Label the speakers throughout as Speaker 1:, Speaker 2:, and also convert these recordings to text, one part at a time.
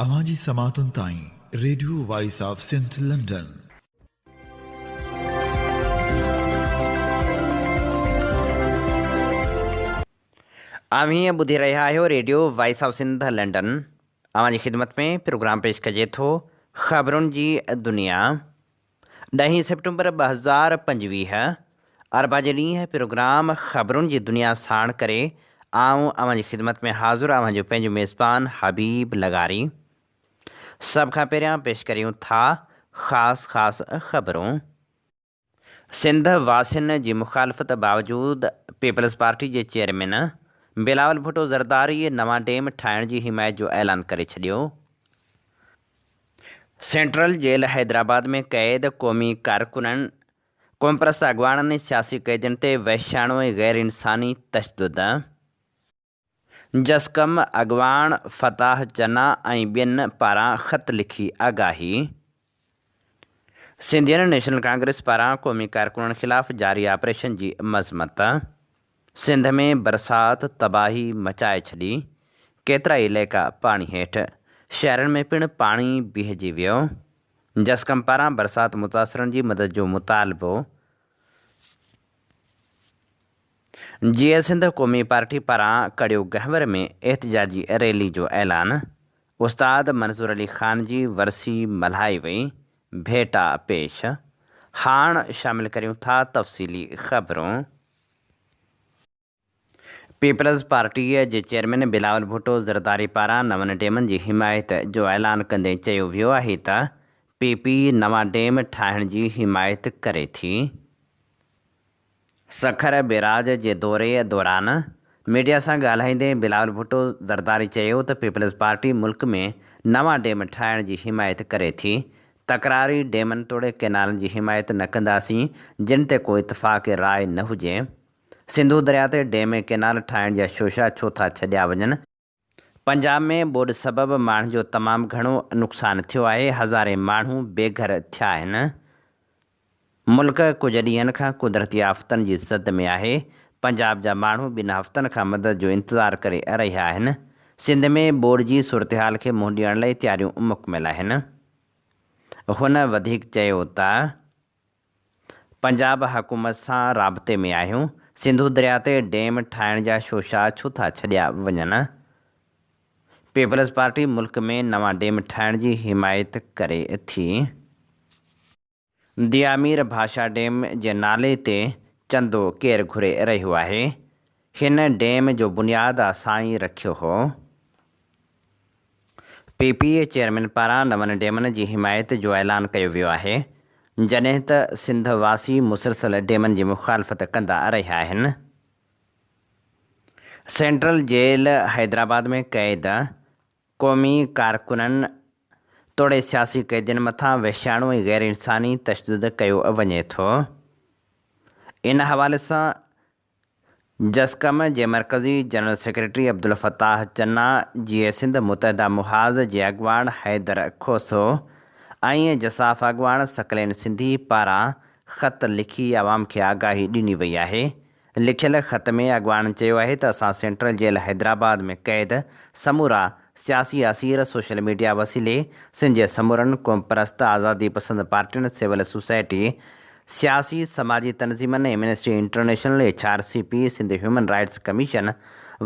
Speaker 1: اوهان جي سماعتن تائين radio voice of Sindh London.
Speaker 2: اوهين ٻڌي رهيا آهيو radio voice of Sindh London. اوهان جي خدمت ۾ پروگرام پيش ڪجي ٿو خبرن جي دنيا. ڏهين سيپٽمبر 2025 اربع جي ڏينهن پروگرام خبرن جي دنيا ساڻ ڪري آئون اوهان جي خدمت ۾ حاضر اوهان جو پنهنجو ميزبان حبيب لغاري. سڀ کان پهريان پيش ڪريون ٿا خاص خاص خبرون. سنڌ واسين جي مخالفت باوجود پيپلز پارٽي جي چيئرمين بلاول ڀٽو زرداري نوان ڊيم ٺاهڻ جي حمايت جو اعلان ڪري ڇڏيو. سينٽرل جيل حيدرآباد ۾ قيد قومي ڪارڪنن، قومپرست اڳواڻن ۽ سياسي قيدين تي وحشياڻو ۽ غير انساني تشدد. جسقم اڳواڻ فتاح چنا ۽ ٻين پاران خط لکي آگاهي. سنڌين نيشنل ڪانگريس پاران قومي ڪارڪنن خلاف جاري آپريشن جي مذمت. سنڌ ۾ برسات تباهي مچائي ڇڏي، ڪيترائي علائقا پاڻي هيٺ، شهرن ۾ پڻ پاڻي بيهجي ويو، جسقم پاران برسات متاثرن جي مدد جو مطالبو، جيئي سنڌ قومي پارٽي پاران ڪڙيو گهنور ۾ احتجاجي ريلي جو اعلان، استاد منظور علي خان جي ورسي ملهائي وئي، ڀيٽا پيش، هاڻ شامل ڪريون ٿا تفصيلي خبرون. پيپلز پارٽيء جي چيئرمين بلاول ڀٽو زرداري پاران نون ڊيمن جي حمايت جو اعلان ڪندي چيو ويو آهي ته پي پي نوان ڊيم ٺاهڻ جي حمايت ڪري ٿي. سکر بيراج جي دوري دوران ميڊيا سان ڳالهائيندي بلاول ڀٽو زرداري چيو ته پيپلز پارٽي ملڪ ۾ نوان ڊيم ٺاهڻ جي حمايت ڪري ٿي، تڪراري ڊيمن توڙي ڪئنالن جي حمايت نه ڪنداسين جن تي ڪو اتفاق راء نه هجي. سنڌو درياء تي ڊيم ۽ ڪئنال ٺاهڻ جا شوشا ڇو ٿا ڇڏيا وڃن؟ پنجاب ۾ ٻوڏ سبب ماڻهن جو تمام گهڻو نقصان ٿيو آهي، هزارين ماڻهو بي گهر ٿيا آهن. ملڪ ڪجهه ڏينهن کان قدرتي آفتن جي زد ۾ آهي، پنجاب جا ماڻهو ٻن هفتن کان مدد جو انتظار ڪري رهيا آهن، سنڌ ۾ ٻوڏ جي صورتحال کي منهن ڏيڻ لاء تياريون مڪمل آهن. هن وڌيڪ چيو ته پنجاب حڪومت سان رابطي ۾ آهيون، سنڌو درياء تي ڊيم ٺاهڻ جا شوشا ڇو ٿا ڇڏيا وڃن؟ پيپلز پارٽي ملڪ ۾ نوان ڊيم ٺاهڻ جي حمايت ڪري ٿي. ديامير ڀاشا ڊيم جي نالي تي چندو ڪير گهري رهيو آهي؟ هن ڊيم جو بنياد اسان ئي رکيو هو. پي پي اي چيئرمين پاران نون ڊيمن جي حمايت جو اعلان ڪيو ويو آهي، جڏهن ته سنڌ واسي مسلسل ڊيمن جي مخالفت ڪندا رهيا آهن. سينٽرل جيل حيدرآباد ۾ قيد قومي ڪارڪنن توڙي سياسي قيدين مٿان وحشياڻو ۽ غير انساني تشدد ڪيو وڃي ٿو. ان حوالي سان جسقم جي مرڪزي جنرل سيڪريٽري عبدالفتاح چنا، جيئي سنڌ متحده محاذ جي اڳواڻ حيدر کوسو ۽ جساف اڳواڻ ثقلين سنڌي پاران خط لکي عوام کي آگاهي ڏني وئي آهي لکيل خط ۾ اڳواڻن چيو آهي ته اسان سينٽرل جيل حيدرآباد ۾ قيد سمورا سياسي اسير سوشل ميڊيا وسيلي سنڌ جي سمورن قومپرست آزادي پسند پارٽين، سول سوسائٽي، سياسي سماجي تنظيمن، Amnesty International, H R C P, Sindh human rights commission,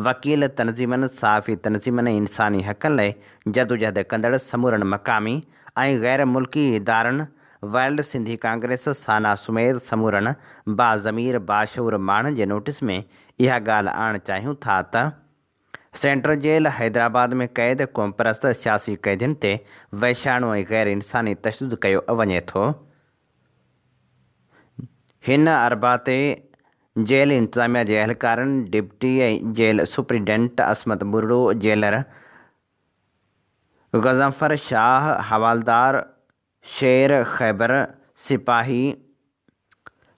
Speaker 2: وڪيل تنظيمن، صحافي تنظيمن ۽ انساني حقن لئه جدوجهد ڪندڙ سمورن مقامي ۽ غير ملڪي ادارن، ورلڊ سنڌي ڪانگريس سانا سميت سمورن باضمير باشعور ماڻهن جي نوٽيس ۾ اها ڳالهه آڻڻ چاهيون ٿا ته سينٽرل جيل حيدرآباد ۾ قيد قومپرست سياسي قيدين تي وحشياڻو ۽ غير انساني تشدد ڪيو وڃي ٿو. هن اربع تي جيل انتظاميا جي اهلڪارن deputy ۽ jail superintendent Ismat Buriro, jailer Ghazanfar Shah, حوالدار شير خيبر، سپاهي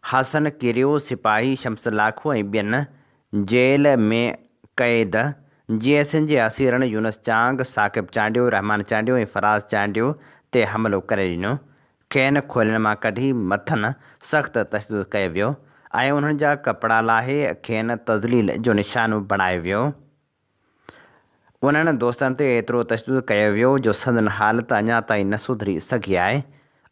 Speaker 2: حسن ڪيريو، سپاهي شمس لاکو ۽ ٻين جيل ۾ قيد جي ايس اين جي اسيرن يونس چانگ، ثاقب چانڊيو، رحمان چانڊيو ۽ فراز چانڊيو تي حملو ڪري ڏنو. کين کولين مان ڪڍي مٿن سخت تشدد ڪيو ويو ۽ انهن جا ڪپڙا لاهي کين تذليل جو نشانو بڻايو ويو. انهن دوستن تي ايترو تشدد ڪيو ويو جو سندن حالت اڃا تائين نه سڌري سگهي آهي.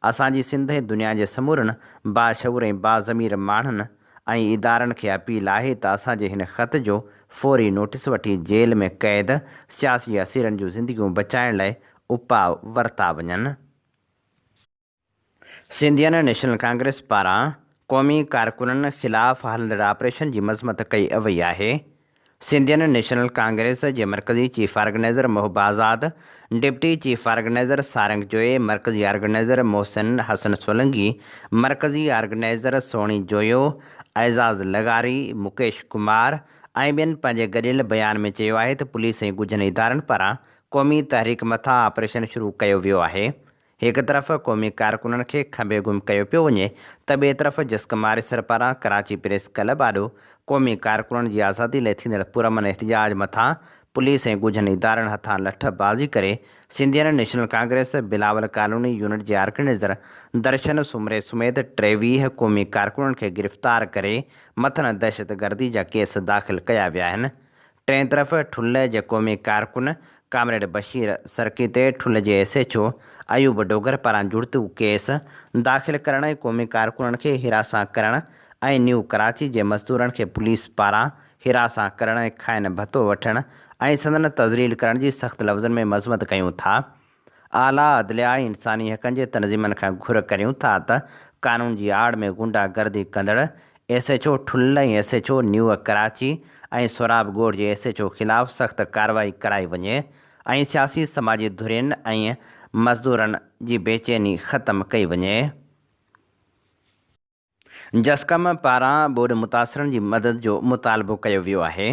Speaker 2: اسان جي سنڌ ۽ دنيا جي سمورن باشعور ۽ باضمير ماڻهن ۽ ادارن کي اپيل آهي ته اسان جي هن خط جو فوري نوٽيس وٺي جيل ۾ قيد سياسي اسيرن جون زندگيون بچائڻ لاء اپاء ورتا وڃن. سنڌين نيشنل ڪانگريس پاران قومي ڪارڪنن خلاف هلندڙ آپريشن جي مذمت ڪئي وئي آهي. سنڌين نيشنل ڪانگريس جي مرڪزي chief organizer Mohib Azad, deputy chief organizer Sarang Joyo, مرڪزي آرگنائيزر محسن حسن سولنگي، مرڪزي آرگنائيزر سهڻي جويو، اعزاز لغاري، مڪيش ڪمار ۽ ٻين پنهنجي گڏيل بيان ۾ چيو آهي ته پوليس ۽ ڳجهن ادارن پاران قومي تحريڪ مٿان آپريشن شروع ڪيو ويو آهي. هڪ طرف قومي ڪارڪنن کي کنڀي گم ڪيو پيو وڃي ته ٻئي طرف جسقم آريسر پاران ڪراچي پريس ڪلب آڏو قومي ڪارڪنن جي آزادي لاء ٿيندڙ پرامن احتجاج مٿان پوليس ۽ ڳجهن ادارن هٿان لٺ بازي ڪري Sindhian national congress Bilawal colony unit جي آرگنائيزر درشن سومري سميت 23 قومي ڪارڪنن کي گرفتار ڪري مٿن دهشتگردي جا ڪيس داخل ڪيا ويا آهن. ٽئين طرف ٺلهه جي قومي ڪارڪن ڪامريڊ بشير سرڪي تي ٺلهه جي S H O Ayub Dogar پاران جڙتو ڪيس داخل ڪرڻ ۽ قومي ڪارڪنن کي هراسان ڪرڻ ۽ نيو ڪراچي جي مزدورن کي پوليس پاران هراسان ڪرڻ ۽ کانئن ڀتو وٺڻ ۽ سندن تذليل ڪرڻ جي سخت لفظن ۾ مذمت ڪيون ٿا. اعليٰ عدليا ۽ انساني حقن جي تنظيمن کان گهر ڪريون ٿا ته قانون جي آڙ ۾ غنڊا گردي ڪندڙ S H O Thul ۽ S H O new Karachi ۽ Sohrab Goth جي ايس ايڇ او خلاف سخت ڪارروائي ڪرائي وڃي ۽ سياسي سماجي ڌرين ۽ مزدورن جي بيچيني ختم ڪئي وڃي. جسقم پاران ٻوڏ متاثرن جي مدد جو مطالبو ڪيو ويو آهي.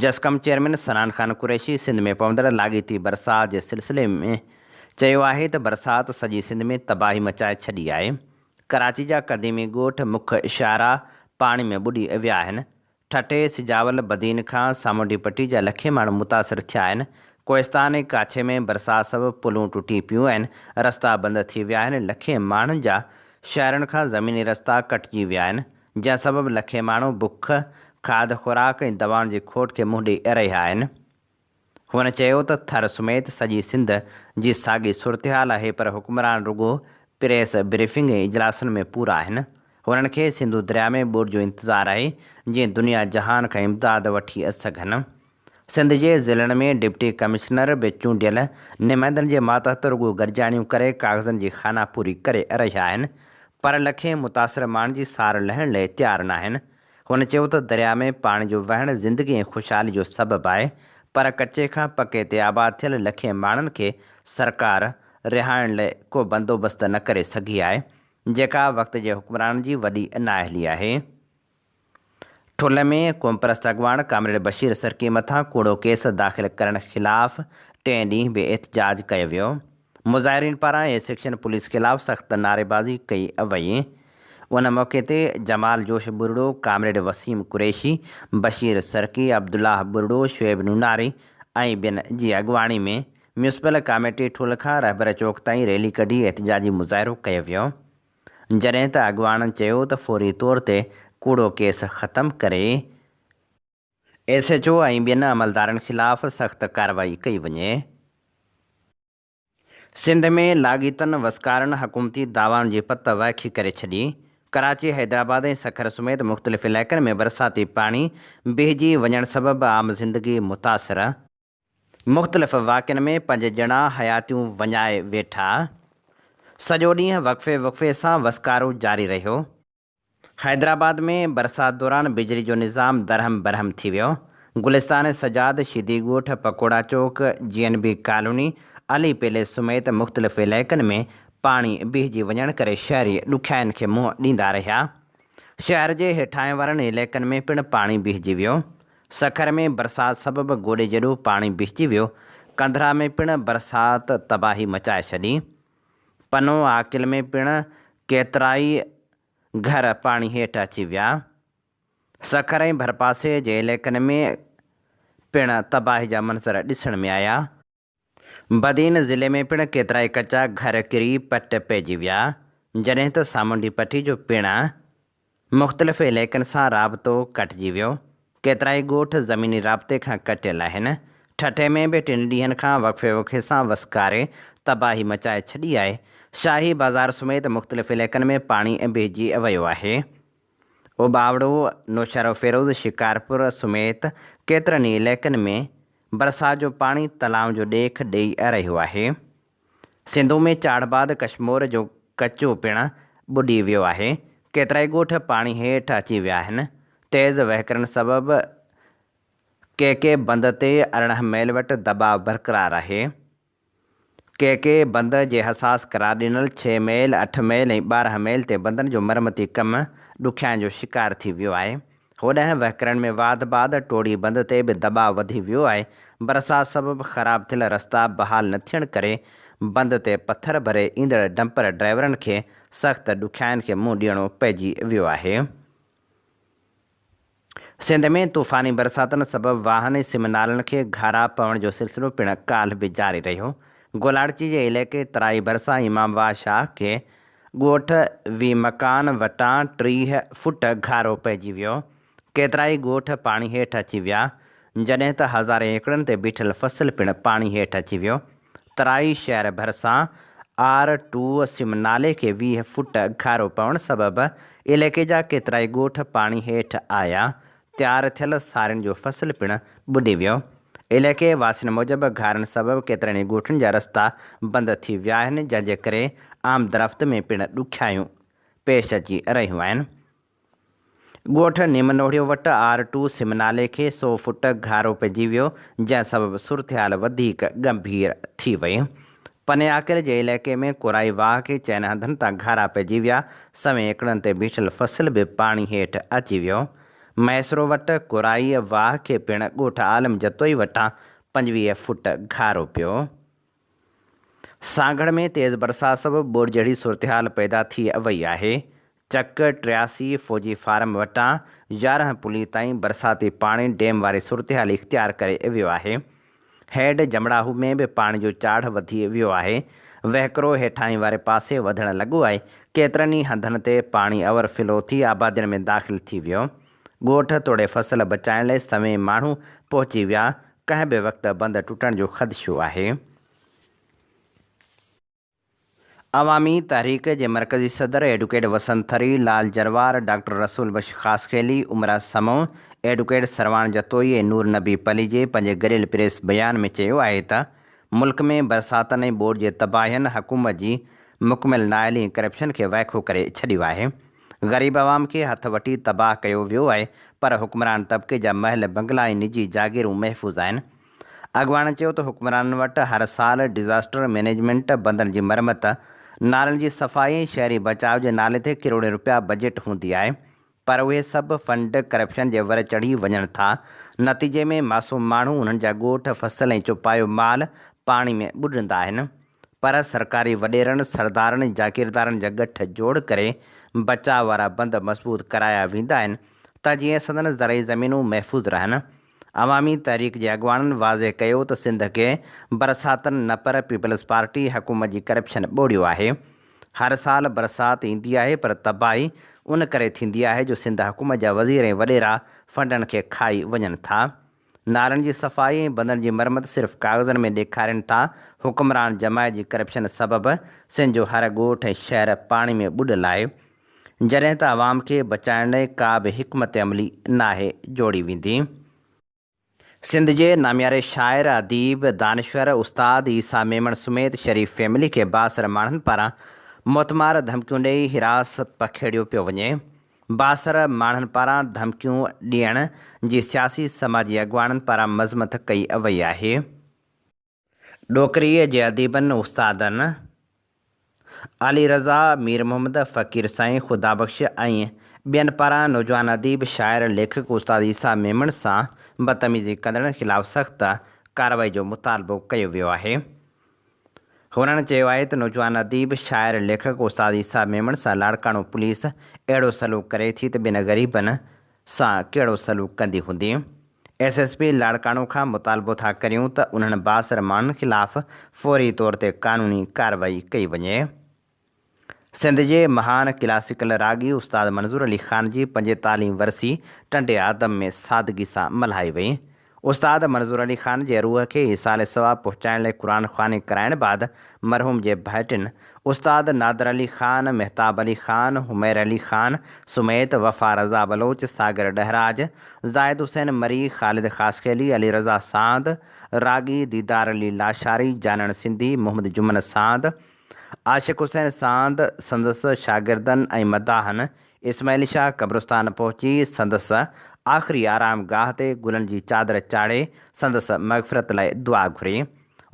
Speaker 2: جسقم چيئرمين صنعان خان قريشي سنڌ ۾ پوندڙ لاڳيتي برسات جي سلسلي ۾ چيو آهي ته برسات سڄي سنڌ ۾ تباهي مچائي ڇڏي آهي. ڪراچي جا قديمي ڳوٺ مک شاهراهه پاڻي ۾ ٻڏي ويا آهن. ٺٽي، سجاول، بدين کان سامونڊي پٽي جا لکين ماڻهو متاثر ٿيا آهن. ڪوهستان ۽ ڪاڇي ۾ برسات سبب پلون ٽٽي پيون آهن، رستا بند ٿي ويا آهن، لکين ماڻهن جا شهرن کان زميني رستا ڪٽجي ويا آهن، جنهن سبب لکين ماڻهو بک، کاڌ خوراڪ ۽ دوائن جي کوٽ کي منهن ڏئي رهيا آهن. هن چيو ته ٿر سميت سڄي سنڌ جي ساڳي صورتحال آهي پر حڪمران رڳو پريس بريفنگ ۽ اجلاسن ۾ پورا آهن. هنن کي سنڌو درياء ۾ ٻوڏ جو انتظار آهي جيئن دنيا جهان کان امداد وٺي سگهن. سنڌ جي ضلعن ۾ ڊپٽي ڪمشنر به چونڊيل نمائندن جي ماتحت رڳو گڏجاڻيون ڪري ڪاغذن جي خانه پوري ڪري رهيا آهن پر لکين متاثر ماڻهن جي سار لهڻ لئه تيار ناهن. هن چيو ته درياء ۾ پاڻي جو وهڻ زندگي ۽ خوشحالي جو سبب آهي پر ڪچي کان پڪي تي آباد ٿيل لکين ماڻهن کي سرڪار رهائڻ لئه ڪو بندوبست نه ڪري سگهي آهي جيڪا وقت جي حڪمرانن جي وڏي نااهلي آهي. ٺل ۾ قومپرست اڳواڻ ڪامريڊ بشير سرڪي مٿان ڪوڙو ڪيس داخل ڪرڻ خلاف ٽئين ڏينهن به احتجاج ڪيو ويو. مظاهرين پاران اي سيڪشن پوليس خلاف سخت نعريبازي ڪئي وئي. ان موقعي تي جمال جوش ٻرڙو، ڪامريڊ وسيم قريشي، بشير سرڪي، عبدالله ٻرڙو، شعيب نوناري ۽ ٻين جي اڳواڻي ۾ ميونسپل ڪاميٽي ٺل کان رهبر چوڪ تائين ريلي ڪڍي احتجاجي مظاهرو ڪيو ويو. جڏهن ته اڳواڻن چيو ته فوري طور تي ڪوڙو ڪيس ختم ڪري ايس ايڇ او ۽ ٻين عملدارن خلاف سخت ڪارروائي ڪئي وڃي. سنڌ ۾ لاڳيتن وسڪارن حڪومتي دعوائن جي پت وائکي ڪري ڇڏي. ڪراچي، حيدرآباد ۽ سکر سميت مختلف علائقن ۾ برساتي پاڻي بيهجي وڃڻ سبب عام زندگي متاثر. مختلف واقعن ۾ پنج ڄڻا حياتيون وڃائي ويٺا. سڄو ڏينهن وقفي وقفي سان وسڪارو جاري رهيو. حيدرآباد ۾ برسات دوران بجلي جو نظام درهم برهم ٿي ويو، گلستان سجاد، شيدي ڳوٺ، Pakora Chowk, G N B colony, Ali palace سميت مختلف علائقن ۾ پاڻي بيهجي وڃڻ ڪري شهري ڏکيائين کي منهن ڏيندا رهيا. شهر جي هيٺاهين وارن علائقن ۾ پڻ پاڻي بيهجي ويو. سکر ۾ برسات سبب گوڏي جيڏو پاڻي بيهجي ويو، ڪنڌرا ۾ پڻ برسات تباهي مچائي ڇڏي. پنو عاقل ۾ پڻ ڪيترائي گهر پاڻي هيٺ اچي ويا. سکر ۽ ڀرپاسي جي علائقن ۾ پڻ تباهي جا منظر ڏسڻ ۾ آيا. بدين ضلعي ۾ پڻ ڪيترائي ڪچا گهر ڪري پٽ پئجي ويا، جڏهن ته سامونڊي پٽي جو پڻ مختلف علائقن سان رابطو ڪٽجي ويو، ڪيترائي ڳوٺ زميني رابطي کان ڪٽيل آهن. ٺٽي ۾ به ٽن ڏينهن کان وقفي وقفي سان وسڪاري تباهي مچائي ڇڏي آهي. شاهي بازار سميت مختلف علائقن ۾ پاڻي بيهجي ويو آهي. اوٻاوڙو، نوشهروفيروز، شڪارپور سميت ڪيترن ئي علائقن ۾ برسات جو پاڻي تلائن جو ڏيک ڏئي رهيو آهي. سنڌو ۾ چاڙهه بعد ڪشمور جو ڪچو پڻ ٻڏي ويو آهي. ڪيترائي ڳوٺ پاڻي هيٺ اچي ويا آهن. تيز وهڪرن سبب ڪي ڪي بند تي 18 ميل وٽ دٻاء برقرار آهي. ڪي ڪي بند جي حساس قرار ڏنل ڇهه ميل، اٺ ميل ۽ 12 ميل تي بندن جو مرمتي ڪم ڏکيائين جو شڪار ٿي ويو آهي. هوڏانهن وهڪرن ۾ واڌ بعد ٽوڙي بند تي به دٻاء وڌي ويو آهي. برسات سبب خراب ٿيل رستا بحال نه ٿيڻ ڪري بند تي پٿر ڀري ايندڙ ڊمپر ڊرائيورن کي سخت ڏکيائين کي منهن ڏيڻو پئجي ويو آهي. سنڌ ۾ طوفاني برساتن سبب واهن ۽ سم نالن کي گهارا پوڻ جو سلسلو پڻ ڪالهه به جاري رهيو. گولاڙچي جي علائقي ترائي ڀرسان امام واهه شاهه کي ڳوٺ وي مڪان وٽان 30 فوٽ گهارو پئجي ويو. ڪيترائي ڳوٺ پاڻي هيٺ اچي ويا، جڏهن ته هزارين ايڪڙن تي بيٺل فصل پڻ پاڻي هيٺ اچي ويو. ترائي شهر ڀرسان آر ٽو سم نالي کي 20 فوٽ گهارو پوڻ سبب علائقي جا ڪيترائي ڳوٺ پاڻي هيٺ آيا، تيار ٿيل سارين جو فصل پڻ ٻڏي ويو. علائقي واسين موجب گهارن سبب ڪيترن ئي ڳوٺن جا رستا بند ٿي ويا آهن، جنهن جي ڪري آمدرفت ۾ پڻ ڏکيائيون پيش اچي رهيون آهن. ڳوٺ نيمنوڙيو وٽ آر ٽو سم نالي کي 100 فوٽ گهارو پئجي ويو، جنهن سبب صورتحال وڌيڪ ڳنڀير ٿي وئي. پنياڪر جي علائقي ۾ ڪورائي واهه کي چئن هنڌن تان گهارا پئجي ويا، سوين ايڪڙن تي بيٺل فصل به پاڻي هيٺ اچي ويو. مهيسرو وٽ ڪورائي واهه کي پڻ ڳوٺ عالم جتوئي وٽان 25 فوٽ گهارو پيو. سانگهڙ ۾ تيز برسات سبب ٻوڏ جهڙي صورتحال پيدا ٿي وئي آهي. چڪ 83 فوجي فارم وٽان 11 پلي تائين برساتي پاڻي ڊيم واري صورتحال اختيار ڪري ويو آهي. هيڊ جمڙاهو ۾ به پاڻي جو چاڙهه وڌي ويو آهي. وهڪرو هيٺاهين واري پاسي وڌڻ لڳو آهي. ڪيترن ئي هنڌن تي پاڻي اوور فلو ٿي آبادين ۾ داخل ٿي ويو. ڳوٺ توڙي فصل بچائڻ لاء سوين ماڻهو پهچي ويا. ڪنهن به وقت بند ٽٽڻ جو خدشو آهي. عوامي تحريڪ جي مرڪزي صدر ايڊوڪيٽ وسنت ٿري، لال جروار، ڊاڪٽر رسول بخش خاصخيلي، عمره سمون، ايڊوڪيٽ سرواڻ جتوئي ۽ نور نبي پليجي پنهنجي گڏيل پريس بيان ۾ چيو آهي ته ملڪ ۾ برساتن ۽ ٻوڏ جي تباهين حڪومت جي مڪمل نااهلي ۽ ڪرپشن کي وائکو ڪري ڇڏيو آهي. غريب عوام کي هٿ وٺي تباهه ڪيو ويو آهي پر حڪمران طبقي جا محل بنگلا ۽ نجي جاگيرون محفوظ آهن. اڳواڻن چيو ته حڪمرانن وٽ هر سال ڊزاسٽر مئنيجمينٽ، بندن جي مرمت، نالن جي صفائي ۽ شهري بچاء جي نالي تي ڪروڙين رپيا بجيٽ هوندي آهي پر اهي سڀ فنڊ ڪرپشن جي ور چڙهي وڃن ٿا نتيجي ۾ معصوم ماڻهو انهن جا ڳوٺ، فصل ۽ چوپايو مال پاڻي ۾ ٻڏندا آهن. پر سرڪاري وڏيرن، سردارن ۽ جاگيردارن جا ڳٺ جوڙ ڪري بچاء وارا بند مضبوط ڪرايا ويندا آهن ته جيئن سندن زرعي زمينون محفوظ رهن. عوامي تحريڪ جي اڳواڻن واضح ڪيو ته سنڌ کي برساتن نه پر پيپلز پارٽي حڪومت جي ڪرپشن ٻوڙيو آهي. هر سال برسات ايندي آهي پر تباهي ان ڪري ٿيندي آهي جو سنڌ حڪومت جا وزير ۽ وڏيرا فنڊن کي کائي وڃن ٿا. نالن جي صفائي ۽ بندن جي مرمت صرف ڪاغذن ۾ ڏيکارين ٿا، حڪمران جماعت جي ڪرپشن سبب سنڌ جو هر ڳوٺ ۽ شهر پاڻي ۾ ٻڏل آهي، جڏهن ته عوام کي بچائڻ لاء ڪا به حڪمت عملي ناهي جوڙي ويندي. سنڌ جي نامياري شاعر، اديب، دانشور استاد عيسيٰ ميمڻ سميت شريف فيملي کي بااثر ماڻهن پاران موتمار ڌمڪيون ڏئي هراس پکيڙيو پيو وڃي. بااثر ماڻهن پاران ڌمڪيون ڏيڻ جي سياسي سماجي اڳواڻن پاران مذمت ڪئي وئي آهي. ڏوڪريء جي اديبن استادن علي رضا، مير محمد، فقير سائين، خدا بخش ۽ ٻين پاران نوجوان اديب، شاعر، ليکڪ استاد عيسيٰ ميمڻ سان بدتميزي ڪندڙن خلاف سخت ڪارروائي جو مطالبو ڪيو ويو آهي. هنن چيو آهي ته نوجوان اديب، شاعر، ليکڪ استاد عيسيٰ ميمڻ سان لاڙڪاڻو پوليس اهڙو سلوڪ ڪري ٿي ته ٻين غريبن سان ڪهڙو سلوڪ ڪندي هوندي. ايس ايس پي لاڙڪاڻو کان مطالبو ٿا ڪريون ته انهن بااثر ماڻهن خلاف فوري طور تي قانوني ڪارروائي ڪئي وڃي. سنڌ جي مهان ڪلاسيڪل راڳي استاد منظور علي خان جي پنجيتالهين ورسي ٽنڊي آدم ۾ سادگي سان ملهائي وئي. استاد منظور علي خان جي روح کي ايصال ثواب پهچائڻ لاء قرآن خواني ڪرائڻ بعد مرحوم جي ڀائٽين استاد نادر علي خان، مهتاب علي خان، حمير علي خان سميت وفا رضا بلوچ، ساگر ڏهراج، زاهد حسين مري، خالد خاصخيلي، علي رضا ساند، راڳي ديدار علي لاشاري، جانڻ سنڌي، محمد جمن ساند، عاشق حسين ساند، سندس شاگردن ۽ مداحن اسماعيل شاهه قبرستان پهچي سندس آخري آرام گاهه تي گلن جي چادر چاڙهي سندس مغفرت لاء دعا گهري.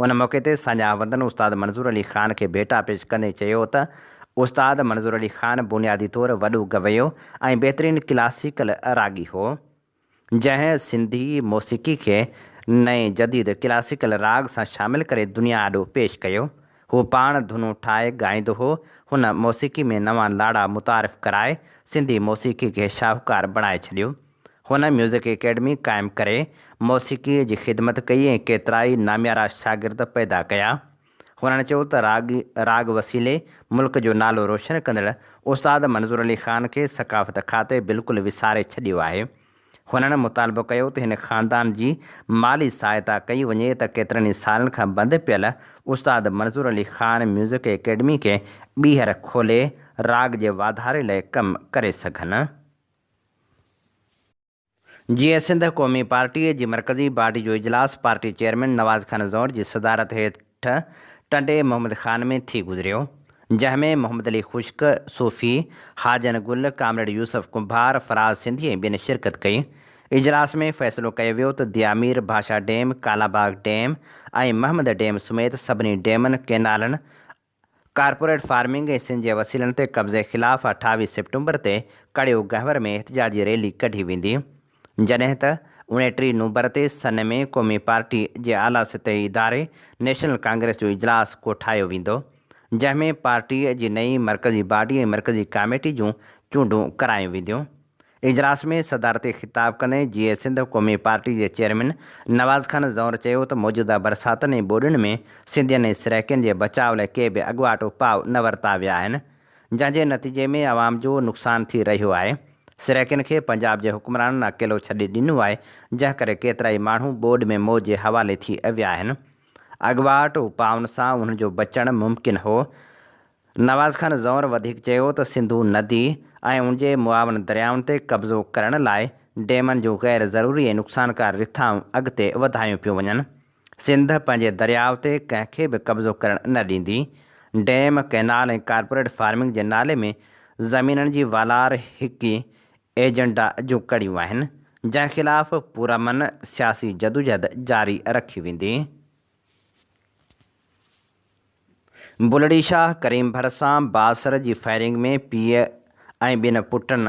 Speaker 2: ان موقعي تي ساڃاهه وندن استاد منظور علي خان کي ڀيٽا پيش ڪندي چيو ته استاد منظور علي خان بنيادي طور وڏو گويو ۽ بهترين ڪلاسيڪل راڳي هو. جنهن سنڌي موسيقي کي نئين جديد ڪلاسيڪل راڳ سان شامل ڪري دنيا آڏو پيش ڪيو. هو پاڻ ڌنون ٺاهي ڳائيندو هو. هن موسيقي ۾ نوان لاڙا متعارف ڪرائي سنڌي موسيقي کي شاهوڪار بڻائي ڇڏيو. هن ميوزڪ اڪيڊمي قائم ڪري موسيقي جي خدمت ڪئي ۽ ڪيترائي ناميارا شاگرد پيدا ڪيا. هنن چيو ته راڳ راڳ وسيلي ملڪ جو نالو روشن ڪندڙ استاد منظور علي خان کي ثقافت کاتي بلڪل وساري ڇڏيو آهي. هنن مطالبو ڪيو ته هن خاندان جي مالي سهائتا ڪئي وڃي ته ڪيترن ئي سالن کان بند پيل استاد منظور علي خان ميوزڪ اڪيڊمي کي ٻيهر کولي راڳ جي واڌاري لاء ڪم ڪري سگهن. جيئي سنڌ قومي پارٽيء جي مرڪزي باڊي جو اجلاس پارٽي چيئرمين نواز خان زئور جي صدارت هيٺ ٽنڊي محمد خان ۾ ٿي گذريو، جنهن ۾ محمد علي خشڪ، صوفي حاجن گل، ڪامريڊ يوسف ڪنڀار، فراز سنڌي ۽ ٻين شرڪت ڪئي. اجلاس ۾ فيصلو ڪيو ويو ته ديامير ڀاشا dam, Kalabagh dam ۽ Muhammad dam سميت سڀني ڊيمن، ڪئنالن، ڪارپوريٽ فارمنگ ۽ سنڌ جي وسيلن تي قبضي خلاف 28 سيپٽمبر تي ڪڙيو گهنور ۾ احتجاجي ريلي ڪڍي ويندي، جڏهن ته 29 نومبر تي سن ۾ قومي پارٽي جي اعليٰ سطحي اداري نيشنل ڪانگريس جو اجلاس ڪوٺايو ويندو، جنهن ۾ پارٽي جي نئين مرڪزي باڊي ۽ مرڪزي ڪاميٽي جون چونڊون ڪرايون وينديون. اجلاس ۾ صدارتي خطاب ڪندي جيئي سنڌ قومي پارٽي جي چيئرمين نواز خان زئور چيو ته موجوده برساتن ۽ ٻوڏن ۾ سنڌين ۽ سرائيڪين جي بچاء لاء ڪي به اڳواٽ اپاء نه ورتا ويا آهن جنهن جي نتيجي ۾ عوام جو نقصان ٿي رهيو آهي سرائيڪين کي پنجاب جي حڪمرانن اڪيلو ڇڏي ڏنو آهي جنهن ڪري ڪيترائي ماڻهو ٻوڏ ۾ موت جي حوالي ٿي ويا آهن اڳواٽ اپائن سان انهن جو بچڻ ممڪن هو نواز خان زئور وڌيڪ چيو ته سنڌو ندي ۽ ان جي معاون دريائن تي قبضو ڪرڻ لاء ڊيمن جون غير ضروري ۽ نقصانڪار رٿائون اڳتي وڌايون پيون وڃن. سنڌ پنهنجي درياء تي ڪنهن کي به قبضو ڪرڻ نه ڏيندي. ڊيم، ڪئنال ۽ ڪارپوريٽ فارمنگ جي نالي ۾ زمينن جي والار هڪ ئي ايجنڊا جون ڪڙيون آهن، جنهن خلاف پرامن سياسي جدوجهد جاري رکي ويندي. بلڙي شاهه ڪريم ڀرسان بااثر جي فائرنگ ۾ پيء ۽ ٻن پٽن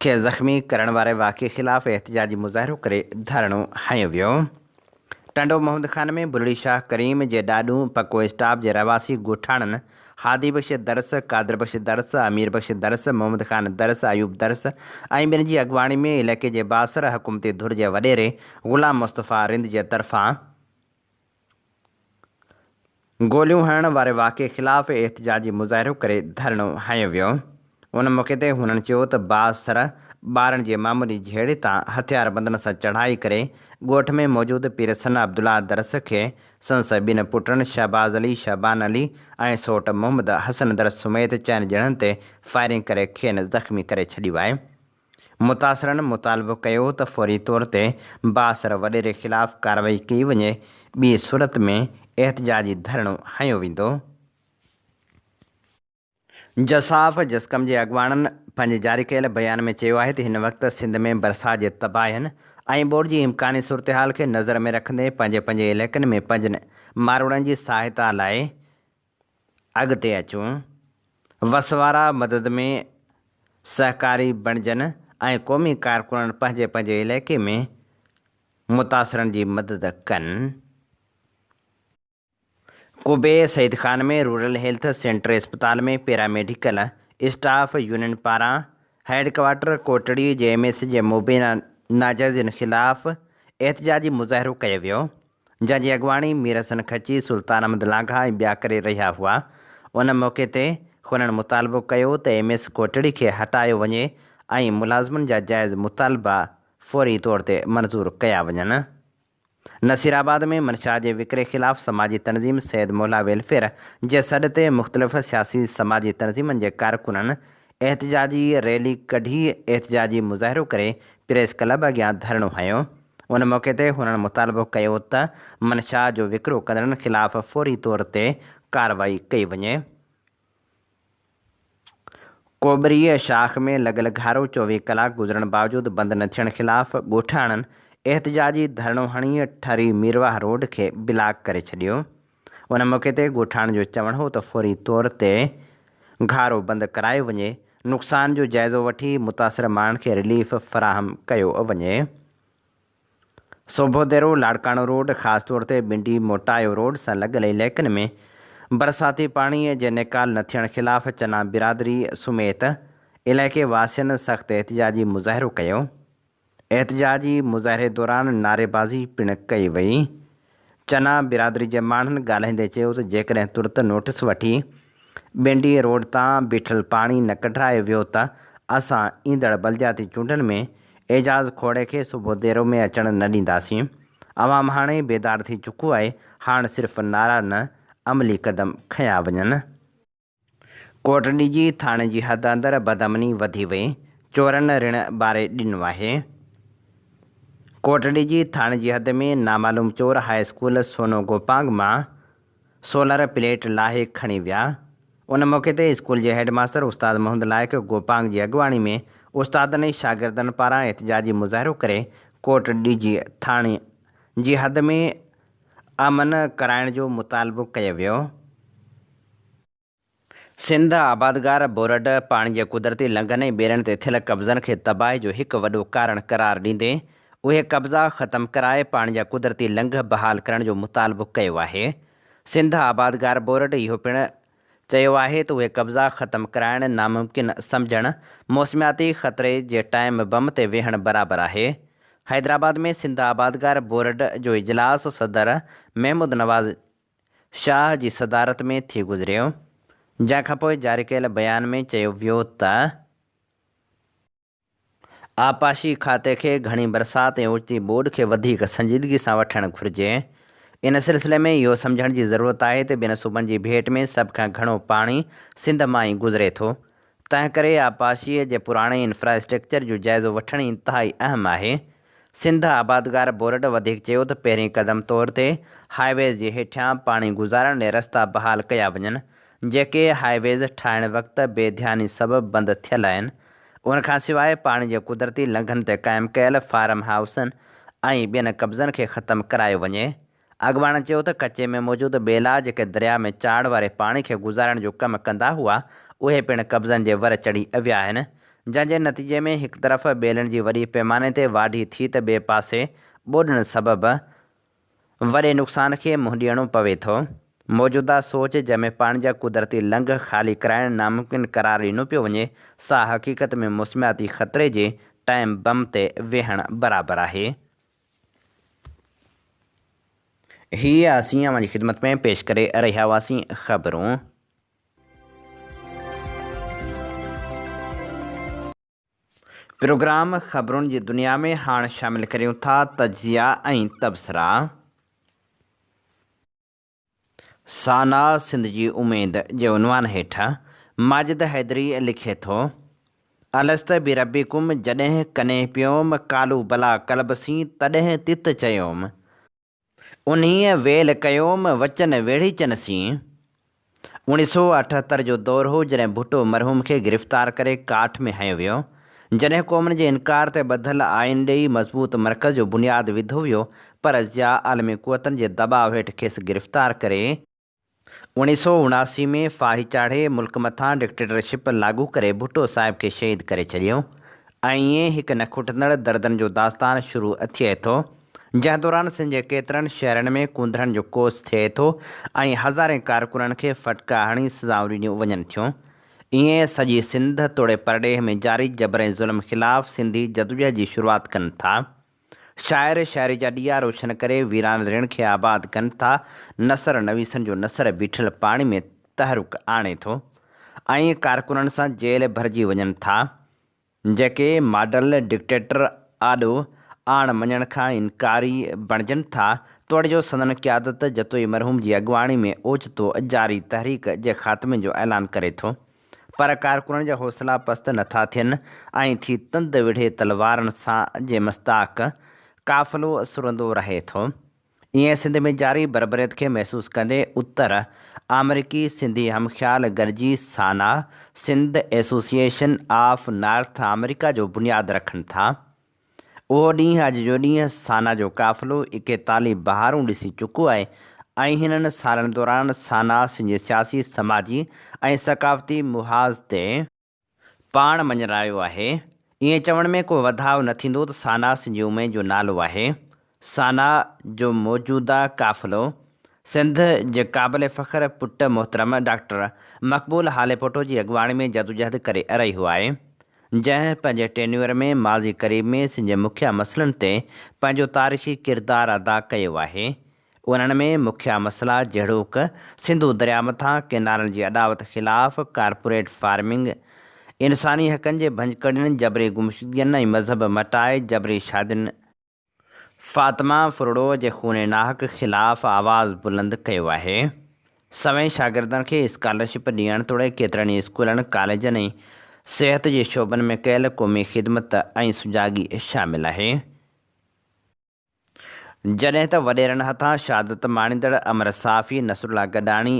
Speaker 2: کي زخمي ڪرڻ واري واقعي خلاف احتجاجي مظاهرو ڪري ڌرڻو هنيو ويو. ٽنڊو محمد خان ۾ بلڙي شاهه ڪريم جي ڏاڏون پڪو اسٽاپ جي رهواسي ڳوٺاڻن هادي بخش درس، قادر بخش درس، امير بخش درس، محمد خان درس، ايوب درس ۽ ٻين جي اڳواڻي ۾ علائقي جي بااثر حڪومتي ڌر جي وڏيري غلام مصطفيٰ رند جي طرفان گوليون هڻڻ واري واقعي خلاف احتجاجي مظاهرو ڪري ڌرڻو هنيو ويو. ان موقعي تي هنن چيو ته بااثر ٻارن جي معمولي جهيڙي تان هٿياربندن سان چڙهائي ڪري ڳوٺ ۾ موجود پير سن عبدالله درس کي سندس ٻن پٽن شهباز علي، شعبان علي ۽ سوٽ محمد حسن درس سميت چئن ڄڻن تي فائرنگ ڪري کين زخمي ڪري ڇڏيو آهي. متاثرن مطالبو ڪيو ته فوري طور تي بااثر وڏيري خلاف ڪارروائي ڪئي وڃي ٻي صورت ۾ احتجاجي ڌرڻو هنيو ويندو. جساف جسقم جي اڳواڻن پنهنجي جاري ڪيل بيان ۾ چيو آهي ته هن وقت سنڌ ۾ برسات جي تباهين ۽ ٻوڏ جي امڪاني صورتحال کي نظر ۾ رکندي پنهنجي پنهنجي علائقن ۾ پنهنجن ماروئڙن جي سهائتا لاء اڳتي اچون، وس وارا مدد ۾ سهڪاري بڻجن ۽ قومي ڪارڪنن پنهنجي پنهنجي علائقي ۾ متاثرن جي مدد ڪن. قبي Saeed Khan ۾ rural health centre اسپتال ۾ پيرا ميڊيڪل اسٽاف يونين پاران هيڊ ڪوارٽر ڪوٽڙي جي ايم ايس جي مبينا ناجائزين خلاف احتجاجي مظاهرو ڪيو ويو. جنهن جي اڳواڻي مير حسن کچي، سلطان احمد لانگاهه ۽ ٻيا ڪري رهيا هئا. ان موقعي تي هنن مطالبو ڪيو ته ايم ايس ڪوٽڙي کي هٽايو وڃي ۽ ملازمن جا جائز مطالبا فوري طور تي منظور ڪيا وڃن. نصيرآباد ۾ منشيات جي وڪري خلاف سماجي تنظيم سيد مولا ويلفيئر جي سڏ تي مختلف سياسي سماجي تنظيمن جي ڪارڪنن احتجاجي ريلي ڪڍي احتجاجي مظاهرو ڪري پريس ڪلب اڳيان ڌرڻو هنيو. ان موقعي تي هنن مطالبو ڪيو ته منشيات جو وڪرو ڪندڙن خلاف فوري طور تي ڪارروائي ڪئي وڃي. ڪوٻريء شاخ ۾ لڳل گهارو 24 ڪلاڪ گذرڻ باوجود بند نه ٿيڻ خلاف ڳوٺاڻن احتجاجي ڌرڻو هڻي ٺري ميرواهه روڊ کي بلاڪ ڪري ڇڏيو. ان موقعي تي ڳوٺاڻن جو چوڻ هو ته فوري طور تي گهارو بند ڪرايو وڃي، نقصان جو جائزو وٺي متاثر ماڻهن کي رليف فراهم ڪيو وڃي. سوڀوديرو لاڙڪاڻو روڊ خاص طور تي ٻنڊي موٽايو روڊ سان لڳل علائقن ۾ برساتي پاڻي جي نيڪال نه ٿيڻ خلاف چنا برادري سميت علائقي واسين سخت احتجاجي مظاهرو ڪيو. احتجاجي مظاهري دوران نعريبازي پڻ ڪئي وئي. چنا برادري جي ماڻهن ڳالهائيندي چيو ته جيڪڏهن ترت نوٽيس وٺي ٻنڊي روڊ تان بيٺل پاڻي نه ڪڍرايو ويو ته اسان ايندڙ بلدياتي چونڊن ۾ اعجاز کوڙي کي سوڀوديرو ۾ اچڻ نه ڏينداسين. عوام هاڻي بيدار ٿي چڪو آهي، هاڻ صرف نعرا نه عملي قدم کنيا وڃن. ڪوٽڏيجي ٿاڻي جي حد اندر بدامني وڌي وئي، چورن رڻ ٻاري ڏنو آهي. ڪوٽڏيجي ٿاڻي جي حد ۾ نامعلوم چور هاء اسڪول سونو گوپانگ مان سولر پليٽ لاهي کڻي ويا. ان موقعي تي اسڪول جي هيڊ ماستر استاد محمد لائق گوپانگ جي اڳواڻي ۾ استادن ۽ شاگردن پاران احتجاجي مظاهرو ڪري ڪوٽ ڏيجي ٿاڻي جي حد ۾ امن ڪرائڻ جو مطالبو ڪيو ويو. سنڌ آبادگار بورڊ پاڻي جي قدرتي لنگهن ۽ ٻيرن تي ٿيل قبضن کي تباهي جو هڪ وڏو ڪارڻ قرار ڏيندي اهي قبضا ختم ڪرائي پاڻي جا قدرتي لنگهه بحال ڪرڻ جو مطالبو ڪيو آهي. سنڌ آبادگار بورڊ اهو پڻ چيو آهي ته اهي قبضا ختم ڪرائڻ ناممڪن سمجهڻ موسمياتي خطري جي ٽائيم بم تي ويهڻ برابر آهي. حيدرآباد ۾ سنڌ آبادگار بورڊ جو اجلاس صدر محمود نواز شاهه جي صدارت ۾ ٿي گذريو، جنهن کانپوء جاري ڪيل بيان ۾ چيو ويو ته، آبپاشي کاتي کي گهڻي برسات ۽ اوچتي ٻوڏ کي وڌيڪ سنجيدگي سان وٺڻ گهرجي. ان سلسلي ۾ اهو سمجهڻ جي ضرورت آهي ته ٻين صوبن جي ڀيٽ ۾ سڀ کان گهڻو پاڻي سنڌ مان ئي گذري ٿو. تنهنڪري آبپاشيء جي پراڻي انفراسٽرڪچر جو جائزو وٺڻ انتهائي اهم آهي. سنڌ آبادگار بورڊ وڌيڪ چيو ته پهرين قدم طور تي هاء ويز جي هيٺيان پاڻي گذارڻ لاء رستا بحال ڪيا وڃن، جيڪي هاء ويز ٺاهڻ وقت بي ڌياني سبب بند ٿيل آهن. ان کانسواء پاڻي جي قدرتي لنگهن تي قائم ڪيل فارم هائوسن ۽ ٻين قبضن کي ختم ڪرايو وڃي. اڳواڻن چيو ته ڪچي ۾ موجود ٻيلا جيڪي درياء ۾ چاڙهه واري پاڻي کي گذارڻ جو ڪم ڪندا هئا اهي پڻ قبضن جي ور چڙهي ويا آهن جنهن جي نتيجي ۾ هڪ طرف ٻيلن جي وڏي پيماني تي واڍي ٿي ته ٻئي پاسي ٻوڏن سبب وڏي نقصان کي منهن ڏيڻو پوي ٿو. موجوده سوچ جنهن ۾ پاڻي جا قدرتي لنگهه خالي ڪرائڻ ناممڪن قرار ڏنو پيو وڃي سا حقيقت ۾ موسمياتي خطري جي ٽائيم بم تي ويهڻ برابر آهي. هي اسين اوهان جي خدمت ۾ پيش ڪري رهيا هئاسين خبرون. پروگرام خبرن جي دنيا ۾ هاڻ شامل ڪريون ٿا تجزيا ۽ تبصرا. سانا سنڌ جي اميد جي عنوان هيٺ ماجد حيدري لکي ٿو، الست بربڪم جڏهن ڪنين پيوم قالو بلا قلب سين تڏهن تت چيوم. انهيء ويل ڪيوم وچن ويڙهيچن سين. 1978 جو دور هو جڏهن ڀٽو مرحوم کي گرفتار ڪري ڪاٺ ۾ هنيو ويو. جڏهن قومن جي انڪار تي ٻڌل آئين ڏئي مضبوط مرڪز جو بنياد وڌو ويو پر ضياء عالمي قوتن جي دٻاء هيٺ کيس گرفتار ڪري، 1979 ۾ ڦاهي چاڙهي ملڪ مٿان ڊڪٽيٽرشپ لاڳو ڪري ڀٽو صاحب کي شهيد ڪري ڇڏيو ۽ ائين هڪ نه کٽندڙ دردن جو داستان شروع ٿئي ٿو، جنهن دوران سنڌ جي ڪيترن شهرن ۾ ڪونڌرن جو ڪوس ٿئي ٿو ۽ هزارين ڪارڪنن کي ڦٽڪا هڻي سزائون ڏنيون وڃن ٿيون. ائين سڄي سنڌ توڙي پرڏيهه ۾ جاري جبر ۽ ظلم خلاف سنڌي جدوجهد جي شروعات ڪن ٿا. شاعر شاعري جا ڏيئا روشن ڪري ويران رڻ کي آباد ڪن ٿا، نثر نويسن جو نثر بيٺل پاڻي ۾ تحرڪ آڻي ٿو ۽ ڪارڪنن سان جيل ڀرجي وڃن ٿا، جيڪي ماڊل ڊڪٽيٽر آڏو آڻ مڃڻ کان انڪاري بڻجن ٿا، توڙي جو سندن قيادت جتوئي مرحوم جي اڳواڻي ۾ اوچتو جاري تحريڪ جي خاتمي جو اعلان ڪري ٿو، پر ڪارڪنن جا حوصلا پست نٿا ٿين ۽ ٿي تند وڙهي تلوارن سان جي مصداق قافلو سرندو رهي ٿو. ائين سنڌ ۾ جاري بربريت کي محسوس ڪندي اتر آمريڪي سنڌي هم خيال گڏجي SANA, Sindh association of North America, جو بنياد رکن ٿا. اهو ڏينهن اڄ جو ڏينهن سانا جو قافلو ايڪيتاليهه بهارون ڏسي چڪو آهي ۽ هنن سالن دوران سانا سنڌ جي سياسي، سماجي ۽ ثقافتي محاذ تي پاڻ مڃرايو آهي. ائين چوڻ ۾ ڪو وڌاء نه ٿيندو ته سانا سنجيومي جو نالو آهي. سانا جو موجوده قافلو سنڌ جي قابل فخر پٽ محترم ڊاڪٽر مقبول هاليپوٽو جي اڳواڻي ۾ جدوجهد ڪري رهيو آهي، جنهن پنهنجي ٽينيور ۾ ماضي قريب ۾ سنڌ جي مکيه مسئلن تي پنهنجو تاريخي ڪردار ادا ڪيو آهي. انهن ۾ مکيه مسئلا جهڙوڪ، سنڌو درياء مٿان ڪئنالن جي اڏاوت خلاف ڪارپوريٽ فارمنگ، انساني حقن جي ڀڃڪڙين، جبري گمشدگين ۽ مذهب مٽائي جبري شادين، فاطمه ڦرڙو جي خون ناحق خلاف آواز بلند ڪيو آهي. سوين شاگردن کي اسڪالرشپ ڏيڻ توڙي ڪيترن ئي اسڪولن، ڪاليجن ۽ صحت جي شعبن ۾ ڪيل قومي خدمت ۽ سجاڳي شامل آهي. جڏهن ته وڏيرن هٿان شهادت ماڻيندڙ امر صحافي نصرالله گڏاڻي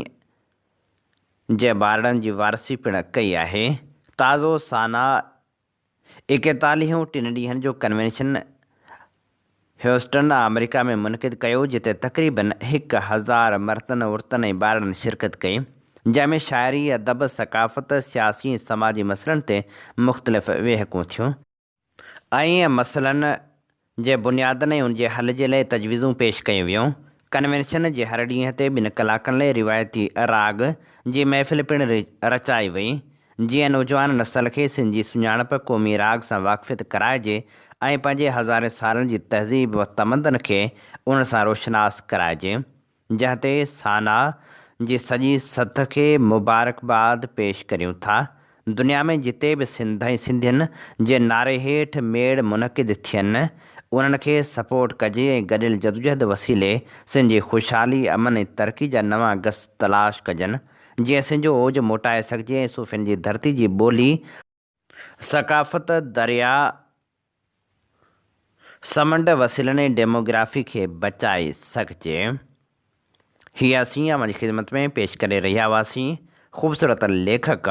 Speaker 2: جي ٻارڙن جي وارثي پڻ ڪئي آهي. تازو سانا ايڪيتاليهون ٽن ڏينهن جو ڪنوينشن هيوسٽن آمريڪا ۾ منعقد ڪيو جتي تقريبن 1000 مردن، عورتن ۽ ٻارڙن شرڪت ڪئي جنهن ۾ شاعري، ادب، ثقافت، سياسي ۽ سماجي مسئلن تي مختلف ويهڪون ٿيون. ۽ مسئلن جي بنيادن ۽ ان جي حل جي لاء تجويزون پيش ڪيون ويون. ڪنوينشن جي هر ڏينهن تي ٻن ڪلاڪن لاء روايتي راڳ جي محفل پڻ رچائي وئي، جيئن نوجوان نسل کي سنڌ جي سڃاڻپ قومي راڳ سان واقفيت ڪرائجي ۽ پنهنجي هزارين سالن جي تهذيب و تمدن کي ان سان روشناس ڪرائجي. جنهن تي سانا جي سڄي سٿ کي مبارڪباد پيش ڪريون ٿا. دنيا ۾ جتي به سنڌ ۽ سنڌين جي نعري هيٺ ميڙ منعقد ٿين، انهن کي سپورٽ ڪجي ۽ گڏيل جدوجهد وسيلي سنڌ جي خوشحالي، امن ۽ ترقي جا نوان گس تلاش ڪجن، جيئن سنڌ جو اوج موٽائي سگهجي ۽ صوفين جي ڌرتي جي ٻولي، ثقافت، درياء، سمنڊ، وسيلن ۽ ڊيموگرافي کي بچائي سگهجي. هي اسين اوهان جي خدمت ۾ پيش ڪري رهيا هئاسين خوبصورت ليکڪ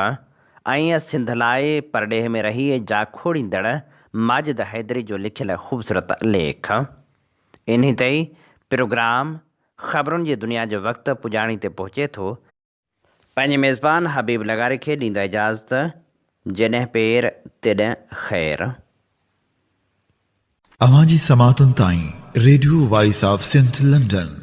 Speaker 2: ۽ سنڌ لاء پرڏيهه ۾ رهي جاکوڙيندڙ ماجد حيدري جو لکيل خوبصورت ليک. انهي تي ئي پروگرام خبرن جي دنيا جو وقت پڄاڻي تي پهچي ٿو. پنهنجي ميزبان حبيب لغاري کي ڏيندا اجازت، جيڏهن پير تيڏهن خير.
Speaker 1: اوهان جي سماعتن تائين radio voice of Sindh London.